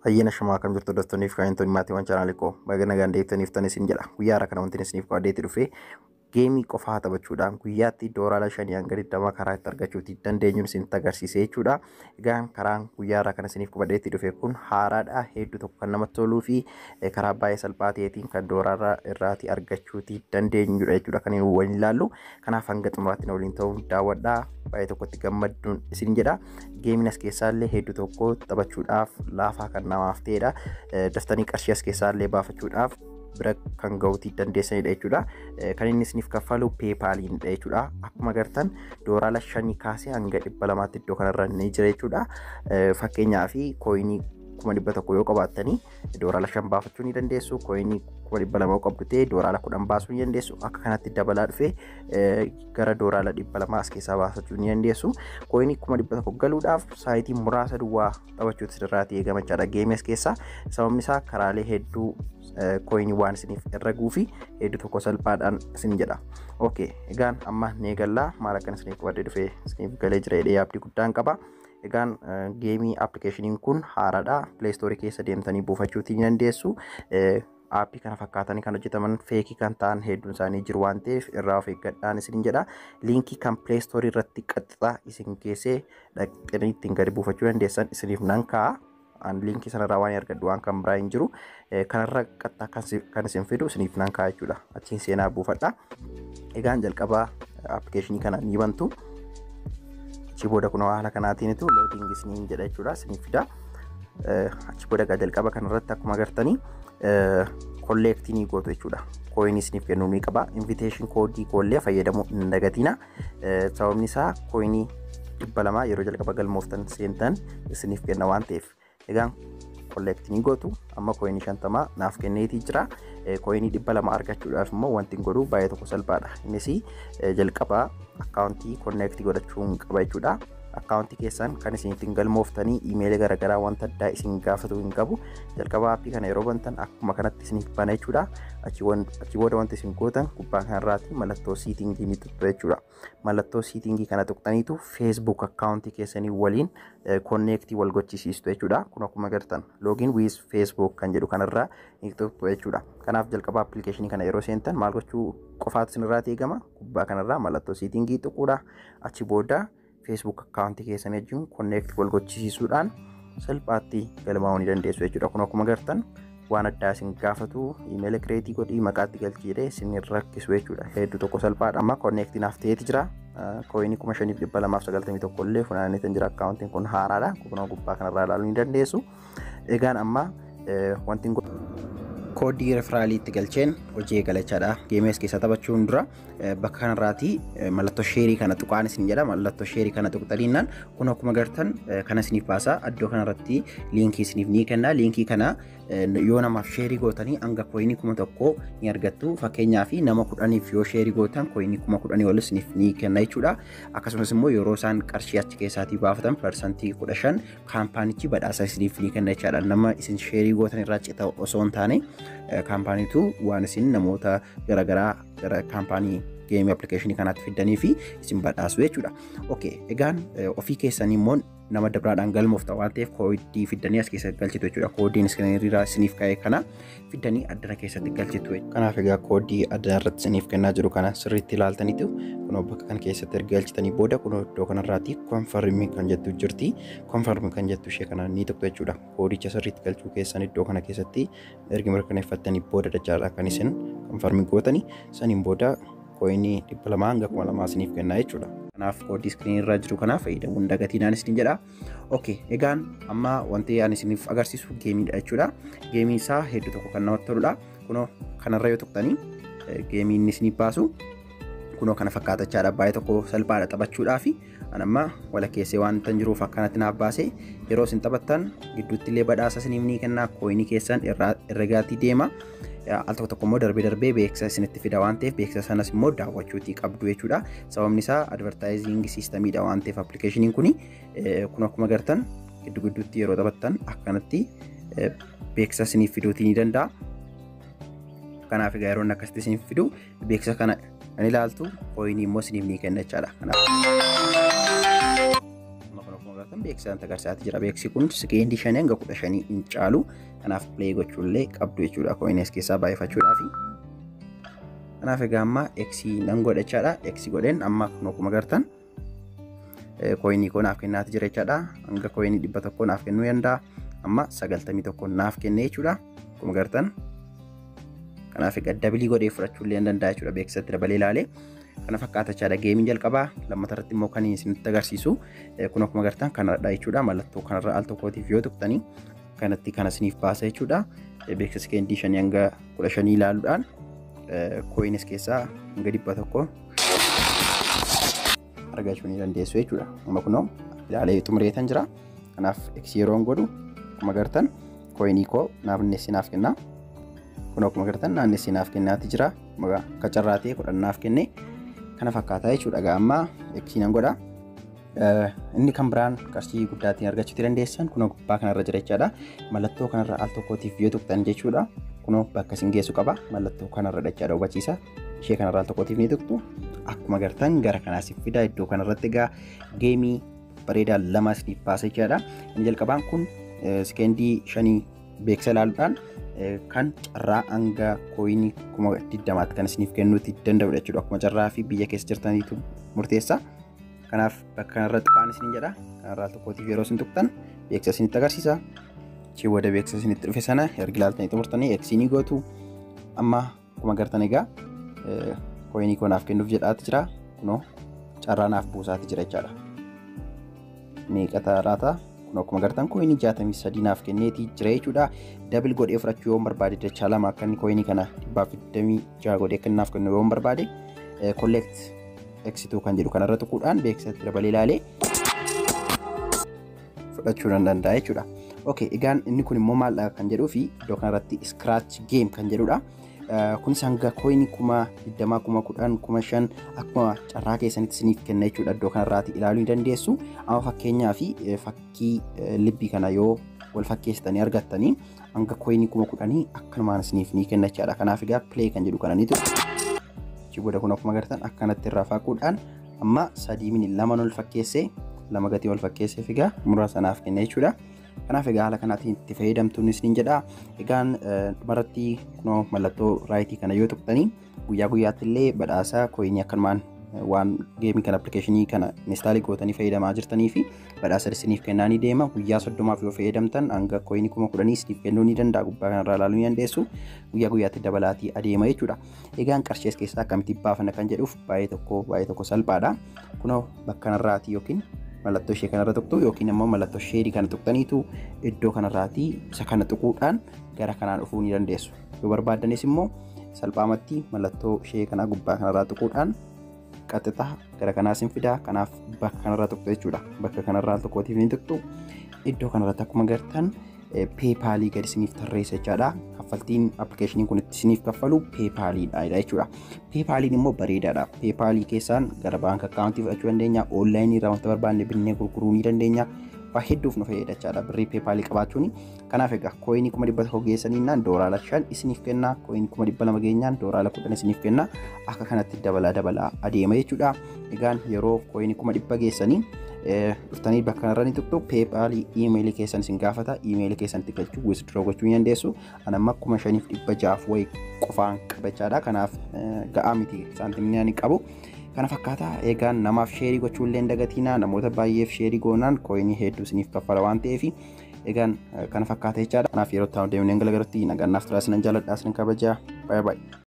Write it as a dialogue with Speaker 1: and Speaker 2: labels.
Speaker 1: Hayyana shamaa akkam jirtu hordoftoonni fi kabajamtoonni maatiiwwan chaanaalii koo baga nagaan deebitaniif tan isin jedha. Guyyaa har'a kana wanti isiniif qabadheetti dhufe geemii qofaa taphachuudhaan guyyaatti doolaara 5 hanga 20 karaa itti argachuuti dandeenyuun isinitti agarsiise jechuudha. Egaan karaan guyyaa har'a kana isiniif qabadheetti dhufe kun haaraadha. Hedduu tokko kan namatti toluu fi karaa baay'ee salphaa ta'eetiin kan doolaara irraati argachuuti dandeenyudha jechuudha kan inni waliin ilaallu. Kanaaf hanga xumuraatti na waliin ta'uun daawwadhaa. Baay'ee tokkotti gammadduun isin jedha. Geemiin as keessaallee hedduu tokko taphachuudhaaf laafaa kan namaaf ta'edha. Daftanii qarshii as keessaallee baafachuudhaaf bira kan gahuutii dandeessanidha jechuudha. Kan inni isiniif kaffalu PayPaliinidha jechuudha. Akkuma agartan doolaara 5 kaasee hanga 200tti iddoo kanarra ni jira jechuudha. Fakkeenyaaf kooyinii 100,000 yoo qabaattanii doolaara 5 baafachuu ni dandeessu. Kooyinii 200,000 yoo qabdu ta'e doolaara 10 baasuu ni dandeessu. Akka kanatti dabalaa dhufee gara doolaara 200 as keessaa baafachuu ni dandeessu. Kooyinii 100,000 galuudhaaf saayitii muraasa duwwaa taphachuutu sirraatti eegama jechaadha geemii as keessaa. Sababni isaa karaalee hedduu kooyinii waan isiniif herreguu fi hedduu tokko salphaadhaan isin jedha. Okay, egaan amma ni eegallaa. Maal akkan isiniif qabadhee dhufee isiniif galee jira jedhee abdii guddaan qaba. Egaan geemii appilikeeshiniin kun haaraadha. Play Store keessa deemtanii buufachuutii ni dandeessu. Aappii kana fakkaatanii kan hojjetaman feekii kan ta'an hedduun isaanii jiru waan ta'eef irraa of eeggadhaan isin jedha. Liinkii kan Play Store irratti qaxxixaa isin geessee dhaqxanii ittiin gadi buufachuu dandeessan isiniif nan kaa'a. An liinkii sanarraa waan argadhu waan kan biraa hin jiru. Kanarra qaxxaa kan isin fidu isiniif nan kaa'a jechuudha. Achiin seenaa buufadha. Egaan jalqabaa appilikeeshinii kana ni bantu. Achi booda kun haala kanaatiinitu loading isiniin jedha jechuudha. Isiniif fida. Achi booda egaa jalqaba kanarratti akkuma agartanii collect ni gootu jechuudha. Kooyinii isiniif kennuu ni qaba. Invitation koodii koollee fayyadamuu hin dagatina. Sababni isaa kooyinii 200 yeroo jalqaba galmooftan seentan isiniif kenna waan ta'eef. Egaan collect ni gootu. Amma kooyinii 50 naaf kenneetii jira. Kooyinii 200 argachuudhaaf immoo wanti hin godhu baay'ee tokko salphaadha. Innis jalqaba akkaawuntii connect godhachuu qaba jechuudha. Akkaawuntii keessan kan isin ittiin galmooftanii iimeelii garaagaraa wanta addaa isin gaafatu hin qabu. Jalqaba aappii kana yeroo bantan akkuma kanatti isiniif bana jechuudha. Achi booda wanti isin gootan gubbaa kanarraatti mallattoo siitingii ni tuqxu jechuudha. Mallattoo siitingii kana tuqxaniitu Facebook akkaawuntii keessanii waliin connect wal gochisiistu jechuudha. Kun akkuma agartan "login with Facebook" kan jedhu kanarraa ni tuqxu jechuudha. Kanaaf jalqaba appilikeeshinii kana yeroo seentan maal gochuu qofaatu isinirraati eegama? Gubbaa kanarraa mallattoo siitingii tuquudha. Achi booda Facebook akkaawuntii keessan wajjin connect wal gochisiisuudhaan salphaatti galmaa'uu ni dandeessu jechuudha. Kun akkuma agartan waan addaa isin gaafatu, iimeela create godhii maqaatti galchiidhee isin rakkisu jechuudha. Hedduu tokko salphaadha. Amma connect naaf ta'eeti jira. Kooyinii 5291 illee funaanneetan jira. Akkaawuntiin kun haaraadha. Kunoo gubbaa kanarraa ilaaluu ni dandeessu. Egaan amma wanti kooddii referaalii itti galcheen hojii eegalachaadha. Geemii as keessa taphachuun dura bakka kanarraati mallattoo sheerii kana tuqaan isin jedha. Mallattoo sheerii kana tuqxaniinnaan kun akkuma agartan kana isiniif baasa. Iddoo kanarratti liinkii isiniif ni kenna. Liinkii kana yoo namaaf sheerii gootanii hanga kooyinii 1000 ni argattu. Fakkeenyaaf nama 10f yoo sheerii gootan kooyinii 10,000 ol isiniif ni kenna jechuudha. Akkasumas immoo yeroo isaan qarshii achi keessaatii baafatan 15% kaampaanichi badhaasa isiniif ni kenna jechaadha. Nama isin sheerii gootan irraa cita osoo hin taane kaampaaniitu waan isin namoota garaagaraa gara kaampaanii geemii appilikeeshinii kanaatti fiddanii fi isin badhaasu jechuudha. Okay, egaan ofii keessanii immoo nama dabaraadhaan galmoofta waan ta'eef kooddii fiddanii as keessatti galchitu jechuudha. Kooddiin iskiriinirraa isiniif ka'e kana fiddanii addana keessatti galchitu. Kanaaf egaa kooddii addana irratti isiniif kennaa jiru kana sirriitti ilaaltaniitu kunoo bakka kana keessatti erga galchitanii booda kunoo iddoo kanarraatti "confirm" kan jettu jirti. "Confirm" kan jettu ishee kana ni tuqxu jechuudha. Koodicha sirriitti galchuu keessan iddoo kana keessatti erga mirkaneeffattanii booda dachaadha kan isin confirm gootanii. Saniin booda kooyinii 200 hanga 2000 isiniif kenna jechuudha. Kanaaf kooddii iskiriinii irra jiru kanaaf fayyadamuun dagatiinaan isin jedha. Okay, egaan amma wanti ani isiniif agarsiisu geemiidha jechuudha. Geemii isaa hedduu tokko kan namatti toludha. Kunoo kanarra yoo tuqxanii geemii inni isiniif baasu kunoo kana fakkaatachaadha. Baay'ee tokko salphaadha taphachuudhaaf. An amma walakkeessee waan tan jiruuf akkanatti naaf baase. Yeroo isin taphattan gidduutti illee badhaasa isiniif ni kenna. Kooyinii keessan herregaatii deema. Al tokko tokko immoo darbee darbee beeksisa isinitti fida waan ta'eef beeksisa sanas immoo daawwachuutii qabdu jechuudha. Sababni isaa advertising systemiidha waan ta'eef appilikeeshiniin kuni kun akkuma agartan giddu gidduutti yeroo taphattan akkanatti beeksisa isiniif fiduutii ni danda'a. Kanaaf egaa yeroo inni akkasitti isiniif fidu beeksisa kana kan ilaaltu, kooyinii immoo isiniif ni kenna jechaadha. Kanaaf amma kun akkuma Agartan beeksisaan agarsiisaa jira. Beeksisi kun sekeendii 5 hanga 15 hin caalu. Kanaaf play gochuullee qabdu jechuudha. Coins keessaa baay'ifachuudhaafi. Kanaaf egaa amma X nan godha jechaadha. X godheen amma akkuma agartan coinii koo naaf kennaati jira jechaadha. Hanga coinii 100 naaf kennuu danda'a. Amma 91 naaf kennee jechuudha. Akkuma agartan. Kanaaf egaa double godhee fudhachuullee hin danda'a jechuudha. Beeksisatti dabalee ilaalee. Kana fakkaata jechaadha. Gameiin jalqabaa lammata irratti immoo kan isinitti agarsiisu kun akkuma agartan kanadha jechuudha. Mallattoo kanarra al tokkootiif yoo tuqxanii kanatti kana isiniif baasa jechuudha. Beeksisa sekeendii 5 hanga 15 ilaaluudhaan coins keessaa hanga 100 argachuu ni dandeessu jechuudha. Amma kunoo ilaalee xumureetan jira. Kanaaf X yeroon godhu akkuma agartan coinii koo naannessi naaf kenna. Kun akkuma agartan naannessi naaf kennaati jira. Akka carraa ta'e 10 naaf kenne. Kana fakkaataa jechuudha. Egaa amma X nan godha. Inni kan biraan qarshii guddaatiin argachuu dandeessan kunoo gubbaa kanarra jira jechaadha. Mallattoo kanarra al tokkootiif yoo tuqxan jechuudha. Kunoo bakka isin geessu qaba. Mallattoo kanarra jechaadha hubachiisa. Ishee kanarra al tokkootiif ni tuqxu. Akkuma agartan gara kanaa isin fida. Iddoo kanarratti egaa gameii bareedaa 2 isiniif baasa jechaadha. Inni jalqabaan kun sekeendii 5 beeksisa ilaaluudhaan kan carraa hanga coinii 20,000 kan isiniif kennuuti danda'udha jechuudha. Akkuma carraa fi biyya keessa jirtaniitu murteessa. Kanaaf bakka kanarra tuqaan isiniin jedha. Kanarraa al tokkootiif yeroo isin tuqxan beeksisa isinitti agarsiisa. Achii booda beeksisa isinitti dhufe sana erga ilaaltanii xumurtanii X ni gootu. Amma akkuma agartan egaa coinii koo naaf kennuuf jedhaati jira. Kunoo carraa naaf buusaati jira jechaadha. Meeqa ta'a laata? Kun akkuma agartan coinii 63 naaf kenneetii jira jechuudha. Double godhee fudhachuu yoo barbaade dachaa lama akka inni coinii kana 126 godhee akka naaf kennu yoo barbaade collect X2 kan jedhu kanarra tuquudhaan beeksisatti dabalee ilaalee fudhachuu nan danda'a jechuudha. Okay, egaan inni kun immoo maal kan jedhuu fi iddoo kanarratti scratch game kan jedhudha. Kunis hanga coinii 20,000, 10,000, 5,000 akkuma carraa keessanitti isiniif kenna jechuudha. Iddoo kanarraati ilaaluu ni dandeessu. Amma fakkeenyaa fi fakkii libbii kana yoo wal fakkeessitanii argattanii hanga coinii 10,000 akkanumaan isiniif ni kenna jechaadha. Kanaaf egaa play kan jedhu kana ni tuqu. Achi booda kun akkuma agartan akkanatti irraa faaquudhaan amma 3 mini 2 wal fakkeessee 2 gatii wal fakkeessee figaa muraasa naaf kenna jechuudha. Kanaaf egaa haala kanaatiin itti fayyadamtuun isiniin jedha. Egaan dhumarratti kunoo mallattoo rightii kana yoo tuqxanii guyyaa guyyaatti illee badhaasa coinii akkanumaan waan gameii kana applicationii kana installii gootanii fayyadamaa jirtanii fi badhaasa isiniif kennaa ni deema. Guyyaa 30 yoo fayyadamtan hanga coinii 10,000 isiniif kennuu ni danda'a. Gubbaa kanarraa ilaaluu ni dandeessu. Guyyaa guyyaatti dabalaatii adeema jechuudha. Egaan qarshii as keessaa akkamitti baafanna kan jedhuuf baay'ee tokko salphaadha. Kunoo bakka kanarraati yookiin mallattoo ishee kanarra tuqxu yookiin immoo mallattoo shareii kana tuqxaniitu iddoo kanarraatii isa kana tuquudhaan gara kanaan dhufuu ni dandeessu. Yoo barbaaddanis immoo salphaamatti mallattoo ishee kanaa gubbaa kanarraa tuquudhaan qaxxitaa gara kanaa isin fidaa. Kanaaf bakka kanarraa tuqxu jechuudha. Bakka kanarraa al tokkootiif ni tuqxu. Iddoo kanarratti akkuma agartan PayPalii gadi isiniif tarreessa jechaadha. Kaffaltiin applicationiin kun itti isiniif kaffalu PayPaliidha jechuudha. PayPaliin immoo bareedaadha. PayPalii keessaan gara bank accountii fudhachuu dandeenya. Onlineii irraa wanta barbaanne binnee gurguruu ni dandeenya. Waa hedduuf nu fayyada jechaadha birrii PayPalii qabaachuun. Kanaaf egaa coinii 100,000 geessaniinnaan doolaara 5 isiniif kenna. Coinii 200,000 geenyaan doolaara 10 isiniif kenna. Akka kanatti dabalaa dabalaa adeema jechuudha. Egaan yeroo coinii 100,000 geessanii dhuftanii bakka kanarra ni tuqxu. PayPalii emailii keessan isin gaafata. Emailii keessanitti galchuu withdraw gochuu ni dandeessu. Ani amma 5,600 wayii qofaan qabachaadha. Kanaaf ga'aa miti saantimni ani qabu. Kana fakkaata. Egaan namaaf shareii gochuu illee hin dagatinaa. Namoota baay'eef shareii goonaan coinii hedduu isiniif kaffala waan ta'eef egaan kana fakkaata jechaadha. Kanaaf yeroo itti aanu deemnee galagarutti nagaan naaf turaa, isinan jaalladha, isinan kabajaa. Baay'ee baay'ee.